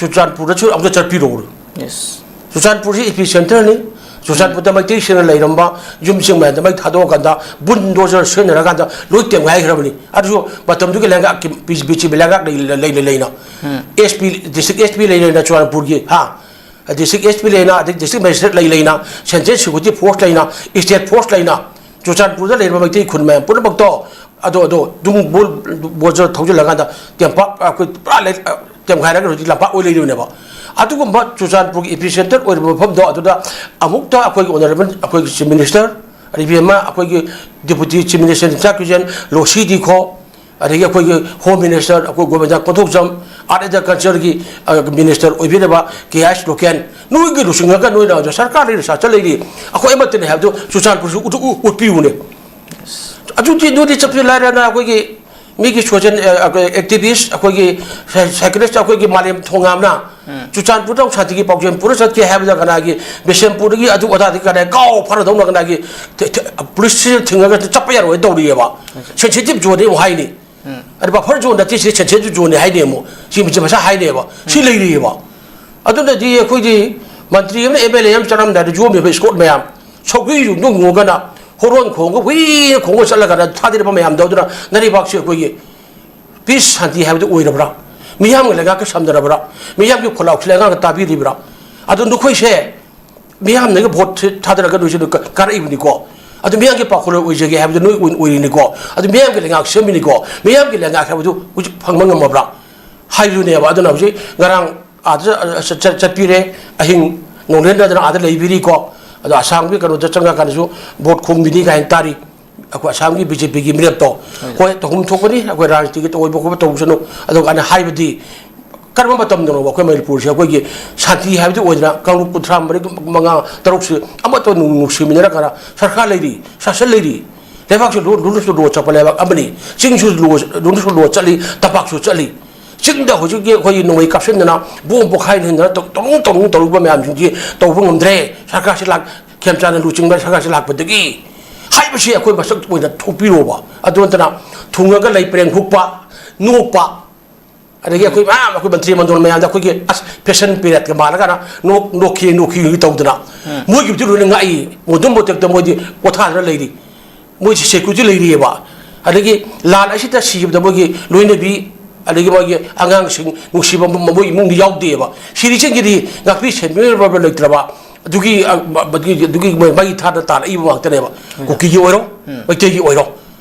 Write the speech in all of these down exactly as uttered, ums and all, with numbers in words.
ꯆꯨꯔꯆꯥꯟꯄꯨꯔꯗꯁꯨ ꯑꯃꯨꯛꯇ ꯆꯠꯄꯤꯔꯛꯎ꯫ ꯌꯦꯁ꯫ ꯆꯨꯔꯆꯥꯟꯄꯨꯔꯁꯤ ꯏꯄꯤ ꯁꯦꯟꯇꯔꯅꯤ꯫ ꯆꯨꯔꯆꯥꯟꯄꯨꯔꯗ ꯃꯩꯇꯩꯁꯤꯡꯅ ꯂꯩꯔꯝꯕ ꯌꯨꯝꯁꯤꯡ ꯃꯌꯥꯝꯗ ꯃꯩ ꯊꯥꯗꯣꯛꯑꯀꯥꯟꯗ ꯕꯨꯜꯗꯣꯖꯔ ꯁꯤꯖꯤꯟꯅꯔꯀꯥꯟꯗ ꯂꯣꯏ ꯇꯦꯝꯒꯥꯏꯈ꯭ꯔꯕꯅꯤ꯫ ꯑꯗꯨꯁꯨ ꯃꯇꯝꯗꯨꯒꯤ ꯂꯩꯉꯥꯛꯀꯤ ꯕꯤ ꯖꯦ ꯄꯤ ꯂꯩꯉꯥꯛ ꯂꯩ ꯂꯩꯅ ꯂꯩꯅ, S P, district S P ꯂꯩ ꯂꯩꯅ ꯆꯨꯔꯆꯥꯟꯄꯨꯔꯒꯤ, ꯍꯥ, ꯗꯤꯁꯇ꯭ꯔꯤꯛ ꯑꯦꯁ ꯄꯤ ꯂꯩꯅ, ꯑꯗꯩ ꯗꯤꯁꯇ꯭ꯔꯤꯛ ꯃꯦꯖꯤꯁꯇ꯭ꯔꯦꯠ ꯂꯩ ꯂꯩꯅ, ꯁꯦꯟꯇ꯭ꯔꯦꯜ ꯁꯦꯀ꯭ꯌꯨꯔꯤꯇꯤ ꯐꯣꯔꯁ ꯂꯩꯅ, ꯏꯁꯇꯦꯠ ꯐꯣꯔꯁ ꯂꯩꯅ, ꯆꯨꯔꯆꯥꯟꯄꯨꯔꯗ ꯂꯩꯔꯤꯕ ꯃꯩꯇꯩ ꯈꯨꯟ ꯃꯌꯥꯝ ꯄꯨꯝꯅꯃꯛꯇꯣ ꯑꯗꯣ ꯑꯗꯣ ꯑꯗꯨꯝ ꯕꯣꯜ ꯕꯣꯜꯁꯦ ꯊꯧꯖꯤꯜꯂꯀꯥꯟꯗ ꯇꯦꯝꯄꯥꯛ ꯑꯩꯈꯣꯏ ꯄꯨꯔꯥ ꯂꯩ-, ꯇꯦꯝꯈꯥꯏꯔꯒ ꯍꯧꯖꯤꯛ ꯂꯝꯄꯥꯛ ꯑꯣꯏ ꯂꯩꯔꯤꯕꯅꯦꯕ꯫ ꯑꯗꯨꯒꯨꯝꯕ ꯆꯨꯔꯆꯥꯟꯄꯨꯔꯒꯤ ꯏꯄꯤ ꯁꯦꯟꯇꯔ ꯑꯣꯏꯔꯤꯕ ꯃꯐꯝꯗꯣ ꯑꯗꯨꯗ ꯑꯃꯨꯛꯇ ꯑꯩꯈꯣꯏꯒꯤ ꯑꯣꯅꯔꯦꯕꯜ ꯑꯩꯈꯣꯏꯒꯤ ꯆꯤꯐ ꯃꯤꯅꯤꯁꯇꯔ, ꯑꯔꯤꯕꯦꯝꯃ ꯑꯩꯈꯣꯏꯒꯤ ꯗꯤꯄꯨꯇꯤ ꯆꯤꯐ ꯃꯤꯅꯤꯁꯇꯔ ꯏꯟꯆꯥꯔꯖ ꯀ꯭ꯌꯨꯖꯦꯟ ꯂꯣꯁꯤ ꯗꯤꯈꯣ, ꯑꯗꯒꯤ ꯑꯩꯈꯣꯏꯒꯤ ꯍꯣꯝ ꯃꯤꯅꯤꯁꯇꯔ ꯑꯩꯈꯣꯏ ꯒꯣꯕꯤꯟꯗ ꯀꯣꯟꯊꯧꯖꯝ, ꯑꯥꯔꯠ ꯑꯦꯟ ꯀꯜꯆꯔꯒꯤ, ꯑ, ꯃꯤꯅꯤꯁꯇꯔ ꯑꯣꯏꯕꯤꯔꯕ ꯀꯦ ꯑꯥꯏ ꯑꯦꯁ ꯂꯣꯀꯦꯟ, ꯅꯣꯏꯒꯤ ꯂꯨꯆꯤꯡꯉꯒ ꯅꯣꯏꯅ ꯍꯧꯖꯤꯛ ꯁꯔꯀꯥꯔ ꯂꯩꯔꯤ, ꯁꯥꯁꯟ ꯂꯩꯔꯤ, ꯑꯩꯈꯣꯏ ꯑꯃꯠꯇꯅꯤ ꯍꯥꯏꯕꯗꯨ ꯆꯨꯔꯆꯥꯟꯄꯨꯔꯁꯨ ꯎꯠ-, ꯎ-, ꯎꯠꯄꯤꯌꯨꯅꯦ꯫ ꯑꯗꯨꯗꯤ ꯅꯣꯏꯗꯤ ꯆꯠꯄꯁꯨ ꯂꯥꯏꯔꯅ ꯑꯩꯈꯣꯏꯒꯤ ꯃꯤꯒꯤ ꯁꯣꯁꯦꯜ, ꯑ, ꯑ, ꯑꯦꯛꯇꯤꯚꯤꯁ, ꯑꯩꯈꯣꯏꯒꯤ ꯁꯥꯏ-, ꯁꯥꯏꯀ꯭ꯔꯤꯁ, ꯑꯩꯈꯣꯏꯒꯤ ꯃꯥꯂꯦꯝ ꯊꯣꯉꯥꯝꯅ ꯎꯝ꯫ ꯆꯨꯔꯆꯥꯟꯄꯨꯔꯗ ꯑꯃꯨꯛ ꯁꯥꯟꯇꯤꯒꯤ ꯄꯥꯎꯖꯦꯜ ꯄꯨꯔ ꯆꯠꯀꯦ ꯍꯥꯏꯕꯗ ꯀꯅꯥꯒꯤ ꯕꯤꯁꯦꯝꯄꯨꯔꯗꯒꯤ ꯑꯗꯨ ꯑꯗꯥꯗꯒꯤ ꯀꯅꯥ ꯒꯥꯎ ꯐꯔꯗꯧꯅ ꯀꯅꯥꯒꯤ ꯊ-, ꯊ-, ꯄꯨꯂꯤꯁꯁꯤꯅ ꯊꯤꯡꯉꯒ ꯆꯠꯄ ꯌꯥꯔꯣꯏ ꯇꯧꯔꯤꯑꯕ꯫ ꯁꯦꯟꯁꯤꯇꯤꯚ ꯖꯣꯟꯅꯦ ꯑꯃꯨꯛ ꯍꯥꯏꯅꯤ꯫ ꯎꯝ꯫ ꯑꯗꯨ ꯕꯐꯔ ꯖꯣꯟ ꯅꯠꯇꯦ, ꯁꯤꯗꯤ ꯁꯦꯟꯁꯤꯇꯤꯚ ꯖꯣꯟꯅꯦ ꯍꯥꯏꯅꯦ ꯑꯃꯨꯛ꯫ ꯁꯤ ꯃꯁꯤ ꯃꯁꯥ ꯍꯥꯏꯅꯦꯕ꯫ ꯁꯤ ꯎꯝ꯫ ꯂꯩꯔꯤꯑꯕ꯫ ꯑꯗꯨꯅꯗꯤ ꯑꯩꯈꯣꯏꯗꯤ ꯃꯟꯇ꯭ꯔꯤ ꯑꯃꯅ ꯑꯦꯝ ꯑꯦꯜ ꯑꯦ ꯑꯃ ꯆꯠꯂꯝꯗꯥꯏꯗ ꯌꯣꯝꯃꯤꯕ ꯏꯁꯀꯣꯔꯠ ꯃꯌꯥꯝ, ꯁꯧꯒ꯭ꯔꯤ ꯌꯨꯡꯗꯨ ꯌꯨꯡꯉꯒꯅ, ꯍꯣꯔꯣꯟ ꯈꯣꯡꯒ ꯍꯨꯏꯅ ꯈꯣꯡꯒ ꯆꯠꯂꯒꯅ ꯊꯥꯗꯔꯤꯕ ꯃꯌꯥꯝꯗꯣ ꯑꯗꯨꯅ ꯂꯩꯕꯥꯛꯁꯤ ꯑꯩꯈꯣꯏꯒꯤ ꯄꯤꯁ ꯁꯥꯟꯇꯤ ꯍꯥꯏꯕꯗꯨ ꯑꯣꯏꯔꯕ꯭ꯔꯥ? ꯃꯤꯌꯥꯝꯒ ꯂꯩꯉꯥꯛꯀ ꯁꯝꯅꯔꯕ꯭ꯔꯥ? ꯃꯤꯌꯥꯝꯒꯤ ꯈꯣꯜꯂꯥꯎꯁꯤ ꯂꯩꯉꯥꯛꯅ ꯇꯥꯕꯤꯔꯤꯕ꯭ꯔꯥ? ꯑꯗꯨ ꯅꯈꯣꯏꯁꯦ ꯃꯤꯌꯥꯝꯅꯒ ꯚꯣꯠ ꯊꯥꯗꯔꯒ ꯅꯣꯏꯁꯨ ꯀꯥꯔꯛꯏꯕꯅꯤꯀꯣ꯫ ꯑꯗꯨ ꯃꯤꯌꯥꯝꯒꯤ ꯄꯥꯎꯈꯣꯜꯂꯣꯏ ꯑꯣꯏꯖꯒꯦ ꯍꯥꯏꯕꯗꯨ ꯅꯣꯏ ꯑꯣꯏ-, ꯑꯣꯏꯔꯤꯅꯤꯀꯣ꯫ ꯑꯗꯨ ꯃꯤꯌꯥꯝꯒꯤ ꯂꯩꯉꯥꯛ ꯁꯦꯝꯃꯤꯅꯤꯀꯣ꯫ ꯃꯤꯌꯥꯝꯒꯤ ꯂꯩꯉꯥꯛ ꯍꯥꯏꯕꯗꯨ ꯍꯧꯖꯤꯛ ꯐꯪꯕ ꯉꯝꯃꯕ꯭ꯔꯥ ꯍꯥꯏꯕꯗꯨꯅꯦꯕ꯫ ꯑꯗꯨꯅ ꯍꯧꯖꯤꯛ ꯉꯔꯥꯡ ꯑꯥꯗ ꯆ-, ꯆ-, ꯆꯠꯄꯤꯔꯦ, ꯑꯍꯤꯡ ꯅꯣꯡꯂꯦꯟꯗꯗꯅ ꯑꯥꯗ ꯂꯩꯕꯤꯔꯤꯀꯣ꯫ ꯑꯗꯣ ꯑꯁꯥꯝꯒꯤ ꯀꯩꯅꯣꯗ ꯆꯪꯉꯀꯥꯟꯗꯁꯨ ꯚꯣꯠ ꯈꯣꯝꯕꯤꯅꯤ ꯀꯥꯏꯅ ꯇꯥꯔꯤ꯫ ꯑꯩꯈꯣꯏ ꯑꯁꯥꯝꯒꯤ ꯕꯤ ꯖꯦ ꯄꯤꯒꯤ ꯃꯤꯔꯦꯞꯇꯣ꯫ ꯍꯣꯏ꯫ ꯍꯣꯏ, ꯇꯧꯐꯝ ꯊꯣꯛꯄꯅꯤ, ꯑꯩꯈꯣꯏ ꯔꯥꯖꯅꯤꯇꯤꯒꯤ ꯇꯧꯑꯣꯏꯕ ꯈꯣꯠꯄ ꯇꯧꯁꯅꯨ꯫ ꯑꯗꯨꯒ ꯑꯩꯅ ꯍꯥꯏꯕꯗꯤ, ꯀꯔꯝꯕ ꯃꯇꯝꯗꯅꯣꯕ ꯑꯩꯈꯣꯏ ꯃꯅꯤꯄꯨꯔꯁꯦ ꯑꯩꯈꯣꯏꯒꯤ ꯁꯥꯟꯇꯤ ꯍꯥꯏꯕꯗꯨ ꯑꯣꯏꯗꯅ ꯀꯥꯡꯂꯨꯞ ꯀꯨꯟꯊ꯭ꯔꯥ ꯃꯔꯤ, ꯃꯉꯥ, ꯇꯔꯨꯛꯁꯤ ꯑꯃꯠꯇ ꯅꯨꯡ-, ꯅꯨꯡꯁꯤꯃꯤꯟꯅꯔꯒ ꯁꯔꯀꯥꯔ ꯂꯩꯔꯤ, ꯁꯥꯁꯟ ꯂꯩꯔꯤ, ꯂꯩꯕꯥꯛꯁꯤ ꯂꯨ-, ꯂꯨꯅꯁꯨ ꯂꯨꯅ ꯆꯠꯄ ꯂꯩꯕꯥꯛ ꯑꯃꯅꯤ, ꯆꯤꯡꯁꯨ ꯂꯨ-, ꯂꯨꯅꯁꯨ ꯂꯨꯅ ꯆꯠꯂꯤ, ꯇꯝꯄꯥꯛꯁꯨ ꯆꯠꯂꯤ꯫ ꯆꯤꯡꯗ ꯍꯧꯖꯤꯛꯀꯤ ꯑꯩꯈꯣꯏꯒꯤ ꯅꯣꯡꯃꯩ ꯀꯥꯞꯁꯤꯟꯗꯅ, ꯕꯣꯝ ꯄꯣꯈꯥꯏꯅꯗꯅ ꯇꯧ-, ꯇꯧꯔꯨ ꯇꯧꯔꯨ ꯇꯧꯔꯨꯕ ꯃꯌꯥꯝꯁꯤꯡꯁꯤ ꯇꯧꯕ ꯉꯝꯗ꯭ꯔꯦ꯫ ꯁꯔꯀꯥꯔꯁꯤ ꯂꯥꯛ-, ꯈꯦꯝꯆꯥꯟꯅ ꯂꯨꯆꯤꯡꯕ ꯁꯔꯀꯥꯔꯁꯤ ꯂꯥꯛꯄꯗꯒꯤ ꯍꯥꯏꯕꯁꯤ ꯑꯩꯈꯣꯏ ꯃꯁꯛ ꯑꯣꯏꯅ ꯊꯣꯛꯄꯤꯔꯣꯕ꯫ ꯑꯗꯨ ꯅꯠꯇꯅ ꯊꯨꯡꯉꯒ ꯂꯩ ꯄꯔꯦꯡ ꯍꯨꯛꯄ, ꯅꯣꯛꯄ, ꯑꯗꯒꯤ ꯑꯩꯈꯣꯏ ꯃꯌꯥꯝ, ꯑꯩꯈꯣꯏ ꯃꯟꯇ꯭ꯔꯤ ꯃꯟꯗꯣꯜ ꯃꯌꯥꯝꯗ ꯑꯩꯈꯣꯏꯒꯤ ꯑꯁ ꯐꯦꯁꯟ ꯄꯦꯔꯦꯠꯀ ꯃꯥꯜꯂꯒꯅ ꯅꯣꯛ ꯅꯣꯛꯈꯤ ꯅꯣꯛꯈꯤ ꯇꯧꯗꯅ, ꯃꯣꯏꯒꯤꯕꯨꯗꯤ ꯂꯣꯏꯅ ꯉꯥꯛꯏ꯫ ꯃꯣꯟꯊꯨꯝ ꯃꯣꯟꯊꯦꯛꯇ ꯃꯣꯏꯗꯤ ꯄꯣꯊꯥꯗꯅ ꯂꯩꯔꯤ꯫ ꯃꯣꯏꯁꯤ ꯁꯦꯀ꯭ꯌꯨꯔꯤꯇꯤ ꯂꯩꯔꯤꯑꯕ꯫ ꯑꯗꯒꯤ ꯂꯥꯟ ꯑꯁꯤꯗ ꯁꯤꯈꯤꯕꯗ ꯃꯣꯏꯒꯤ ꯂꯣꯏꯅꯕꯤ, ꯑꯗꯒꯤ ꯃꯣꯏꯒꯤ ꯑꯉꯥꯡꯁꯤꯡ ꯅꯨꯡꯁꯤꯕ ꯃꯣꯏ ꯏꯃꯨꯡꯗꯤ ꯌꯥꯎꯗꯦꯕ꯫ ꯁꯤꯔꯤꯁꯤꯡꯒꯤꯗꯤ ꯉꯥꯛꯄꯤ ꯁꯦꯟꯕꯤꯅꯕ ꯂꯩꯇ꯭ꯔꯕ, ꯑꯗꯨꯒꯤ, ꯑ, ꯃ-, ꯃꯗꯨꯒꯤ, ꯑꯗꯨꯒꯤ ꯃꯣꯏ ꯃꯩ ꯊꯥꯗ ꯇꯥꯜꯂꯛꯏꯕ ꯉꯥꯛꯇꯅꯦꯕ꯫ ꯀꯨꯀꯤꯒꯤ ꯑꯣꯏꯔꯣ, ꯃꯩꯇꯩꯒꯤ ꯑꯣꯏꯔꯣ꯫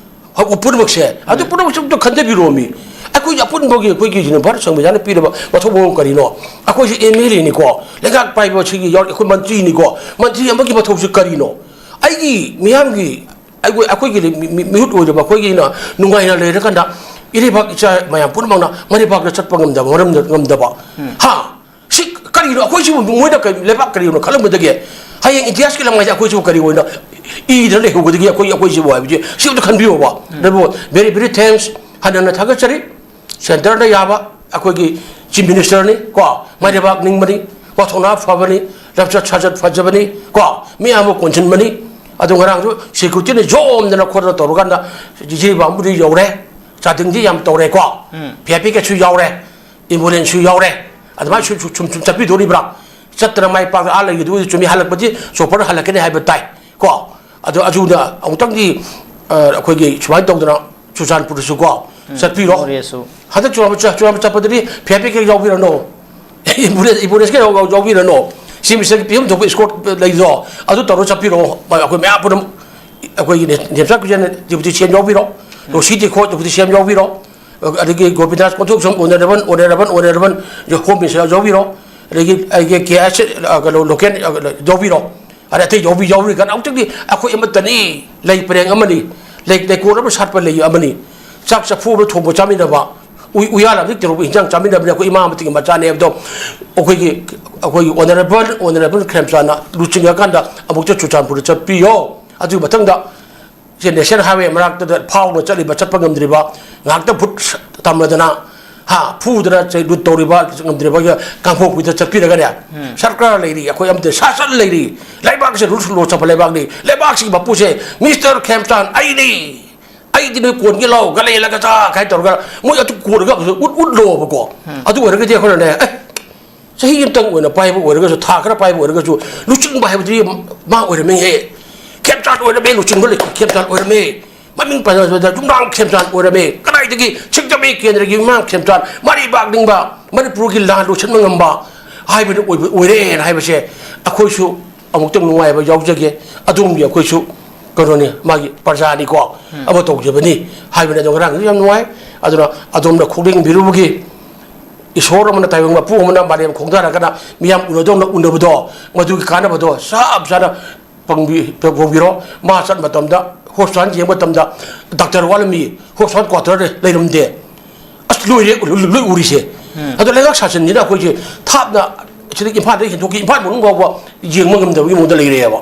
ꯍꯧ-, ꯄꯨꯝꯅꯃꯛꯁꯦ, ꯑꯗꯨ ꯄꯨꯝꯅꯃꯛꯁꯦ ꯑꯝꯇ ꯈꯟꯊꯕꯤꯔꯣꯃꯤ꯫ ꯑꯩꯈꯣꯏꯒꯤ ꯑꯄꯨꯟꯕꯒꯤ, ꯑꯩꯈꯣꯏꯒꯤ ꯚꯥꯔꯠ ꯁꯪꯕꯤꯙꯥꯟꯅ ꯄꯤꯔꯕ ꯃꯊꯧ ꯃꯉꯝ ꯀꯔꯤꯅꯣ? ꯑꯩꯈꯣꯏꯁꯦ ꯑꯦꯝ ꯑꯦꯜ ꯑꯦꯅꯤꯀꯣ, ꯂꯩꯉꯥꯛ ꯄꯥꯏꯕꯁꯤꯒꯤ ꯌꯥꯎꯔꯤ, ꯑꯩꯈꯣꯏ ꯃꯟꯇ꯭ꯔꯤꯅꯤꯀꯣ, ꯃꯟꯇ꯭ꯔꯤ ꯑꯃꯒꯤ ꯃꯊꯧꯁꯤ ꯀꯔꯤꯅꯣ? ꯑꯩꯒꯤ ꯃꯤꯌꯥꯝꯒꯤ, ꯑꯩꯈꯣꯏ, ꯑꯩꯈꯣꯏꯒꯤ ꯃꯤ-, ꯃꯤ-, ꯃꯤꯍꯨꯠ ꯑꯣꯏꯔꯕ ꯑꯩꯈꯣꯏꯒꯤꯅ ꯅꯨꯡꯉꯥꯏꯅ ꯂꯩꯔꯀꯥꯟꯗ ꯏꯔꯩꯕꯥꯛ ꯏꯆꯥ ꯃꯌꯥꯝ ꯄꯨꯝꯅꯃꯛꯅ ꯃꯔꯩꯕꯥꯛꯇ ꯆꯠꯄ ꯉꯝꯗꯕ, ꯃꯔꯝꯗ ꯉꯝꯗꯕ꯫ ꯍꯥ? ꯁꯤ ꯀꯔꯤꯅꯣ? ꯑꯩꯈꯣꯏꯁꯤꯕꯨ ꯃꯣꯏꯅ ꯀꯔꯤ, ꯂꯩꯕꯥꯛ ꯀꯔꯤꯅꯣ ꯈꯜꯂꯝꯒꯗꯒꯦ? ꯍꯌꯦꯡ ꯏꯇꯤꯍꯥꯁꯀꯤ ꯂꯃꯥꯏꯁꯦ ꯑꯩꯈꯣꯏꯁꯤꯕꯨ ꯀꯔꯤ ꯑꯣꯏꯅ ꯏꯗꯅ ꯂꯩꯍꯧꯒꯗꯒꯦ? ꯑꯩꯈꯣꯏ, ꯑꯩꯈꯣꯏꯁꯤꯕꯨ ꯍꯥꯏꯕꯁꯦ ꯁꯤ ꯑꯝꯇ ꯈꯟꯕꯤꯌꯣꯕ꯫ ꯑꯗꯨꯕꯨ very, very thanks, ꯍꯟꯅ ꯍꯟꯅ ꯊꯥꯒꯠꯆꯔꯤ꯫ ꯁꯦꯟꯇꯔꯗ ꯌꯥꯕ ꯑꯩꯈꯣꯏꯒꯤ ꯆꯤꯐ ꯃꯤꯅꯤꯁꯇꯔꯅꯤ ꯀꯣ, ꯃꯥꯏ ꯂꯩꯕꯥꯛ ꯅꯤꯡꯕꯅꯤ, ꯋꯥꯊꯣꯛꯅ ꯐꯕꯅꯤ, ꯂꯝꯆꯠ ꯁꯥꯖꯠ ꯐꯖꯕꯅꯤ ꯀꯣ, ꯃꯤ ꯑꯃ ꯀꯣꯟꯁꯤꯟꯕꯅꯤ꯫ ꯑꯗꯣ ꯉꯔꯥꯡꯁꯨ ꯁꯦꯀ꯭ꯌꯨꯔꯤꯇꯤꯅ ꯌꯣꯝꯗꯅ ꯈꯣꯠꯇꯅ ꯇꯧꯔꯀꯥꯟꯗ ꯏꯆꯦ ꯏꯕꯥꯕꯨꯗꯤ ꯌꯧꯔꯦ, ꯆꯥꯗꯤꯡꯗꯤ ꯌꯥꯝ ꯇꯧꯔꯦ ꯀꯣ, ꯎꯝ꯫ ꯚꯤ ꯑꯥꯏ ꯄꯤ ꯀꯩꯁꯨ ꯌꯥꯎꯔꯦ, ꯑꯦꯝꯕꯨꯂꯦꯟꯁꯁꯨ ꯌꯥꯎꯔꯦ꯫ ꯑꯗꯨꯃꯥꯏꯅ ꯁꯨꯝ, ꯁꯨꯝ, ꯁꯨꯝ, ꯁꯨꯝ ꯆꯠꯄꯤꯗꯣꯔꯤꯕ꯭ꯔꯥ? ꯆꯠꯇꯅ ꯃꯥꯏ ꯄꯥꯛꯇ ꯑꯥ ꯂꯩꯒꯗꯣꯏ ꯆꯨꯝꯃꯤ, ꯍꯜꯂꯛꯄꯗꯤ ꯆꯣꯄꯔ ꯍꯜꯂꯛꯀꯅꯤ ꯍꯥꯏꯕ ꯇꯥꯏ ꯀꯣ꯫ ꯑꯗꯣ ꯑꯗꯨꯅ ꯑꯃꯨꯛꯇꯪꯗꯤ, ꯑ, ꯑꯩꯈꯣꯏꯒꯤ ꯁꯨꯃꯥꯏꯅ ꯇꯧꯗꯅ ꯆꯨꯔꯆꯥꯟꯄꯨꯔꯗꯁꯨ ꯀꯣ ꯆꯠꯄꯤꯔꯣ꯫ ꯃꯣꯔꯦꯁꯨ꯫ ꯍꯟꯗꯛ ꯆꯨꯔꯆꯥꯟ-, ꯆꯨꯔꯆꯥꯟꯄꯨꯔ ꯆꯠꯄꯗꯗꯤ ꯚꯤ ꯑꯥꯏ ꯄꯤ ꯀꯌꯥ ꯌꯥꯎꯕꯤꯔꯅꯣ꯫ ꯑꯦꯝꯕꯨꯂꯦꯟꯁ, ꯑꯦꯝꯕꯨꯂꯦꯟꯁ ꯀꯌꯥ ꯌꯥꯎ-, ꯌꯥꯎꯕꯤꯔꯅꯣ꯫ ꯁꯤ ꯃꯤꯁꯇꯔꯒꯤ ꯄꯤ ꯑꯦꯝ ꯊꯣꯛꯄ ꯏꯁꯀꯣꯔꯠ ꯂꯩꯗꯣ, ꯑꯗꯨ ꯇꯧꯔ ꯆꯠꯄꯤꯔꯣ꯫ ꯑꯩꯈꯣꯏ ꯃꯌꯥꯝ ꯄꯨꯝꯅꯃꯛ ꯑꯩꯈꯣꯏꯒꯤ ꯅꯦ-, ꯅꯦꯝꯆꯥ ꯀꯨꯏꯖꯥꯅ ꯗꯤꯄꯨꯇꯤ ꯁꯤ ꯑꯦꯝ ꯌꯥꯎꯕꯤꯔꯣ꯫ ꯔꯣꯁꯤ ꯇꯦꯈꯣ ꯗꯤꯄꯨꯇꯤ ꯁꯤ ꯑꯦꯝ ꯌꯥꯎꯕꯤꯔꯣ꯫ ꯑꯗꯒꯤ Govindas Konthoujam honourable, honourable, honourable home minister ꯌꯥꯎꯕꯤꯔꯣ꯫ ꯑꯗꯒꯤ ꯑꯩꯒꯤ ꯀꯦ ꯑꯥꯏ ꯁꯤ, ꯑ, ꯀꯩꯅꯣ, ꯂꯣꯀꯦꯜ, ꯑ, ꯌꯥꯎꯕꯤꯔꯣ꯫ ꯑꯗ ꯑꯇꯩ ꯌꯥꯎꯕꯤ-, ꯌꯥꯎꯔꯤ ꯀꯥꯟꯗ ꯑꯃꯨꯛꯇꯪꯗꯤ ꯑꯩꯈꯣꯏ ꯑꯃꯠꯇꯅꯤ, ꯂꯩ ꯄꯔꯦꯡ ꯑꯃꯅꯤ, ꯂꯩ, ꯂꯩꯀꯣꯜ ꯑꯃ ꯁꯥꯠꯄ ꯂꯩ ꯑꯃꯅꯤ, ꯆꯥꯛ ꯆꯐꯨ ꯑꯃ ꯊꯣꯡꯕ ꯆꯥꯃꯤꯟꯅꯕ, ꯎ-, ꯎꯌꯥꯜ ꯑꯃꯗꯤ ꯇꯧꯔꯒ ꯏꯟꯖꯥꯡ ꯆꯥꯃꯤꯟꯅꯕꯅꯤ, ꯑꯩꯈꯣꯏ ꯏꯃꯥ ꯑꯃꯗꯒꯤ ꯃꯆꯥꯅꯦ ꯍꯥꯏꯕꯗꯣ ꯑꯩꯈꯣꯏꯒꯤ, ꯑꯩꯈꯣꯏꯒꯤ ꯑꯣꯅꯔꯦꯕꯜ, ꯑꯣꯅꯔꯦꯕꯜ ꯈꯦꯝꯆꯥꯟꯅ ꯂꯨꯆꯤꯡꯉꯀꯥꯟꯗ ꯑꯃꯨꯛꯇ ꯆꯨꯔꯆꯥꯟꯄꯨꯔꯗ ꯆꯠꯄꯤꯌꯣ꯫ ꯑꯗꯨꯒꯤ ꯃꯊꯪꯗ ꯁꯤ ꯅꯦꯁꯅꯦꯜ ꯍꯥꯏꯋꯦ ꯃꯅꯥꯛꯇꯗ ꯐꯥꯎꯅ ꯆꯠꯂꯤꯕ, ꯆꯠꯄ ꯉꯝꯗ꯭ꯔꯤꯕ, ꯉꯥꯏꯍꯥꯛꯇ ꯚꯨꯠ ꯇꯝꯂꯗꯅ, ꯍꯥ, ꯐꯨꯗꯅ ꯆꯩ ꯂꯨꯠ ꯇꯧꯔꯤꯕ ꯉꯝꯗ꯭ꯔꯤꯕ ꯀꯥꯡꯄꯣꯛꯄꯤꯗ ꯆꯠꯄꯤꯔꯒꯅꯦ, ꯁꯔꯀꯥꯔ ꯂꯩꯔꯤ, ꯑꯩꯈꯣꯏ ꯑꯃꯗꯤ ꯁꯥꯁꯟ ꯂꯩꯔꯤ, ꯂꯩꯕꯥꯛꯁꯦ ꯔꯨꯜꯁ ꯂꯣ ꯆꯠꯄ ꯂꯩꯕꯥꯛꯅꯤ, ꯂꯩꯕꯥꯛꯁꯤꯒꯤ ꯃꯄꯨꯁꯦ ꯃꯤꯁꯇꯔ ꯈꯦꯝꯆꯥꯟ ꯑꯩꯅꯤ꯫ ꯑꯩꯗꯤ ꯅꯣꯏ ꯀꯣꯟꯒꯦ ꯂꯥꯛꯑꯣ, ꯒꯂꯦ ꯂꯒꯖꯥ ꯀꯥꯏꯅ ꯇꯧꯔꯒ ꯃꯣꯏ ꯑꯗꯨ ꯀꯣꯟꯒ ꯑꯃꯁꯨ ꯎꯠ ꯎꯠꯂꯣꯕꯀꯣ꯫ ꯑꯗꯨ ꯑꯣꯏꯔꯒꯗꯤ ꯑꯩꯈꯣꯏꯅꯅꯦ, ꯑꯦ, ꯆꯍꯤ ꯑꯃꯇꯪ ꯑꯣꯏꯅ ꯄꯥꯏꯕ ꯑꯣꯏꯔꯒꯁꯨ, ꯊꯥ ꯈꯔ ꯄꯥꯏꯕ ꯑꯣꯏꯔꯒꯁꯨ, ꯂꯨꯆꯤꯡꯕ ꯍꯥꯏꯕꯗꯨꯗꯤ ꯃꯥ ꯑꯣꯏꯔꯝꯃꯦꯍꯦ꯫ ꯈꯦꯝꯆꯥꯟ ꯑꯣꯏꯔꯝꯃꯦ, ꯂꯨꯆꯤꯡꯕ ꯂꯩꯇꯦ, ꯈꯦꯝꯆꯥꯟ ꯑꯣꯏꯔꯝꯃꯦ꯫ ꯃꯃꯤꯡ ꯄꯟꯕꯗ ꯌꯨꯝꯅꯥꯝ ꯈꯦꯝꯆꯥꯟ ꯑꯣꯏꯔꯝꯃꯦ꯫ ꯀꯗꯥꯏꯗꯒꯤ ꯁꯤꯡꯖꯃꯩ ꯀꯦꯟꯗ꯭ꯔꯒꯤ ꯌꯨꯝꯅꯥꯝ ꯈꯦꯝꯆꯥꯟ, ꯃꯔꯩꯕꯥꯛ ꯅꯤꯡꯕ, ꯃꯅꯤꯄꯨꯔꯒꯤ ꯂꯥꯟ ꯂꯣꯏꯁꯤꯟꯕ ꯉꯝꯕ ꯍꯥꯏꯕꯗꯨ ꯑꯣꯏꯕ, ꯑꯣꯏꯔꯦꯅ ꯍꯥꯏꯕꯁꯦ ꯑꯩꯈꯣꯏꯁꯨ ꯑꯃꯨꯛꯇꯪ ꯅꯨꯡꯉꯥꯏꯕ ꯌꯥꯎꯖꯒꯦ꯫ ꯑꯗꯣꯝꯒꯤ ꯑꯩꯈꯣꯏꯁꯨ ꯀꯩꯅꯣꯅꯤ, ꯃꯥꯒꯤ ꯄ꯭ꯔꯖꯥꯅꯤꯀꯣ, ꯑꯃ ꯇꯧꯖꯕꯅꯤ ꯍꯥꯏꯕꯅꯤ꯫ ꯑꯗꯣ ꯉꯔꯥꯡꯁꯨ ꯌꯥꯝ ꯅꯨꯡꯉꯥꯏ꯫ ꯑꯗꯨꯅ ꯑꯗꯣꯝꯅ ꯈꯣꯛꯅꯤꯡꯕꯤꯔꯨꯕꯒꯤ ꯏꯁꯣꯔ ꯑꯃꯅ, ꯇꯥꯏꯕꯪ ꯃꯄꯨ ꯑꯃꯅ ꯃꯥꯂꯦꯝ ꯈꯣꯡꯗꯥꯔꯒꯅ ꯃꯤꯌꯥꯝ ꯎꯅꯗꯧꯅ ꯎꯅꯕꯗꯣ, ꯃꯗꯨꯒꯤ ꯀꯥꯟꯅꯕꯗꯣ ꯆꯞ ꯆꯥꯅ ꯐꯪꯕꯤ-, ꯐꯪꯕꯤꯔꯣ꯫ ꯃꯥ ꯆꯠ ꯃꯇꯝꯗ, ꯍꯣꯁꯄꯤꯇꯥꯜ ꯌꯦꯡꯕ ꯃꯇꯝꯗ ꯗꯥꯛꯇꯔ ꯋꯥꯠꯂꯝꯃꯤ, ꯍꯣꯁꯄꯤꯇꯥꯜ ꯀ꯭ꯋꯥꯇꯔꯗ ꯂꯩꯔꯝꯗꯦ꯫ ꯑꯁ, ꯂꯣꯏꯔꯦ, ꯂꯣꯏ, ꯂꯣꯏ ꯎꯔꯤꯁꯦ꯫ ꯑꯗꯣ ꯂꯩꯉꯥꯛ ꯁꯥꯁꯟꯁꯤꯅ ꯑꯩꯈꯣꯏꯁꯦ ꯊꯥꯞꯅ ꯁꯤꯗꯒꯤ ꯏꯝꯐꯥꯜꯗꯒꯤ ꯍꯦꯟꯗꯣꯛꯈꯤ, ꯏꯝꯐꯥꯜ ꯃꯅꯨꯡ ꯐꯥꯎꯕ ꯌꯦꯡꯕ ꯉꯝꯗꯕꯒꯤ ꯃꯑꯣꯡꯗ ꯂꯩꯔꯦꯕ꯫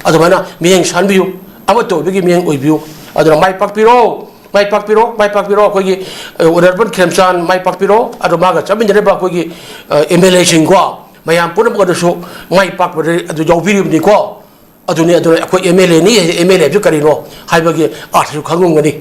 ꯑꯗꯨꯃꯥꯏꯅ ꯃꯤꯠꯌꯦꯡ ꯁꯥꯟꯕꯤꯌꯨ, ꯑꯃꯠꯇ ꯑꯣꯏꯕꯒꯤ ꯃꯤꯠꯌꯦꯡ ꯑꯣꯏꯕꯤꯌꯨ꯫ ꯑꯗꯨꯅ ꯃꯥꯏ ꯄꯥꯛꯄꯤꯔꯣ, ꯃꯥꯏ ꯄꯥꯛꯄꯤꯔꯣ, ꯃꯥꯏ ꯄꯥꯛꯄꯤꯔꯣ꯫ ꯑꯩꯈꯣꯏꯒꯤ, ꯑ, ꯑꯣꯅꯔꯦꯕꯜ ꯈꯦꯝꯆꯥꯟ ꯃꯥꯏ ꯄꯥꯛꯄꯤꯔꯣ꯫ ꯑꯗꯣ ꯃꯥꯒ ꯆꯠꯃꯤꯟꯅꯔꯤꯕ ꯑꯩꯈꯣꯏꯒꯤ, ꯑ, ꯑꯦꯝ ꯑꯦꯜ ꯑꯦꯁꯤꯡꯀꯣ, ꯃꯌꯥꯝ ꯄꯨꯝꯅꯃꯛ ꯑꯗꯨꯁꯨ ꯃꯥꯏ ꯄꯥꯛꯄꯗ ꯑꯗꯨ ꯌꯥꯎꯕꯤꯔꯤꯕꯅꯤꯀꯣ꯫ ꯑꯗꯨꯅꯤ, ꯑꯗꯨꯅ ꯑꯩꯈꯣꯏ ꯑꯦꯝ ꯑꯦꯜ ꯑꯦꯅꯤ, ꯑꯦꯝ ꯑꯦꯜ ꯑꯦꯁꯨ ꯀꯔꯤꯅꯣ ꯍꯥꯏꯕꯒꯤ ꯑꯥꯔꯊꯁꯨ ꯈꯪꯉꯝꯒꯅꯤ꯫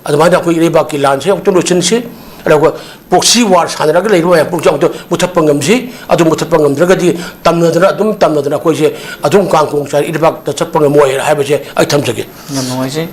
ꯑꯗꯨꯃꯥꯏꯅ ꯑꯩꯈꯣꯏ ꯂꯩꯕꯥꯛꯀꯤ ꯂꯥꯟꯁꯦ ꯑꯃꯨꯛꯇ ꯂꯣꯏꯁꯤꯟꯁꯤ꯫ ꯑꯗꯨꯒ ꯄ꯭ꯔꯣꯛꯁꯤ ꯋꯥꯔ ꯁꯥꯟꯅꯔꯒ ꯂꯩꯔꯤꯕ ꯃꯌꯥꯝ ꯄꯨꯝꯅꯃꯛꯁꯦ ꯑꯃꯨꯛꯇ ꯃꯨꯊꯠꯄ ꯉꯝꯁꯤ꯫ ꯑꯗꯨ ꯃꯨꯊꯠꯄ ꯉꯝꯗ꯭ꯔꯒꯗꯤ ꯇꯝꯅꯗꯅ, ꯑꯗꯨꯝ ꯇꯝꯅꯗꯅ ꯑꯩꯈꯣꯏꯁꯦ ꯑꯗꯨꯝ ꯀꯥꯡ ꯈꯣꯡ ꯆꯥꯏ ꯂꯩꯕꯥꯛꯇ ꯆꯠꯄ ꯉꯝꯃꯣꯏ ꯍꯥꯏꯕꯁꯦ ꯑꯩ ꯊꯝꯖꯒꯦ꯫ ꯌꯥꯝ ꯅꯨꯡꯉꯥꯏꯖꯩ꯫